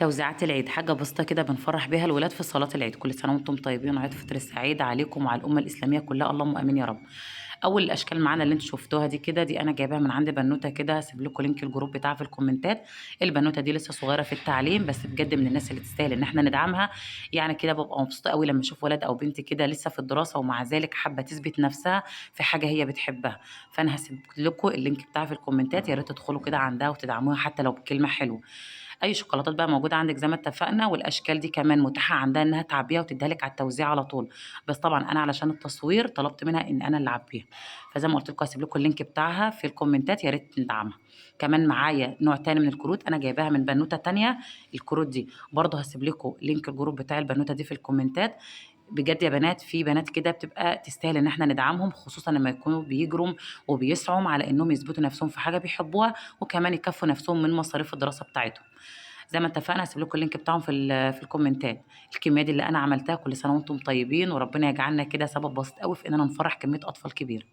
توزيعات العيد حاجة بسيطة كده بنفرح بيها الولاد في صلاة العيد. كل سنة وانتم طيبين وعيد فطر سعيد عليكم وعلى الأمة الإسلامية كلها، اللهم آمين يا رب. أول الأشكال معانا اللي انتم شفتوها دي كده، دي أنا جايباها من عند بنوتة كده، هسيب لكم link ال group بتاعها في الكومنتات. البنوتة دي لسه صغيرة في التعليم، بس بجد من الناس اللي تستاهل إن احنا ندعمها. يعني كده ببقى مبسوطة قوي لما أشوف ولد أو بنت كده لسه في الدراسة ومع ذلك حابة تثبت نفسها في حاجة هي بتحبها. فأنا هسيب لكم ال link بتاعها في الكومنتات، يا ريت تدخلوا كده عندها وتدعموها حتى لو بكلمة حلوة. اي شوكولاتات بقى موجودة عندك زي ما اتفقنا، والاشكال دي كمان متاحة عندها انها تعبيها وتديها لك على التوزيع على طول. بس طبعا انا علشان التصوير طلبت منها ان انا اللي اعبيها، فزي ما قلت لكم هسيب لكم ال link بتاعها في الكومنتات، يا ريت ندعمها. كمان معايا نوع تاني من الكروت انا جايباها من بنوته تانية، الكروت دي برضه هسيب لكم link ال group بتاع البنوته دي في الكومنتات. بجد يا بنات في بنات كده بتبقى تستاهل ان احنا ندعمهم، خصوصا لما يكونوا بيجروا وبيسعوا على انهم يثبتوا نفسهم في حاجة بيحبوها، وكمان يكفوا نفسهم من مصاريف الدراسة بتاعتهم. زي ما اتفقنا هسيب لكم ال link بتاعهم في الكومنتات. الكمية دي اللي انا عملتها، كل سنة وانتم طيبين، وربنا يجعلنا كده سبب بسيط قوي في اننا نفرح كمية اطفال كبيرة.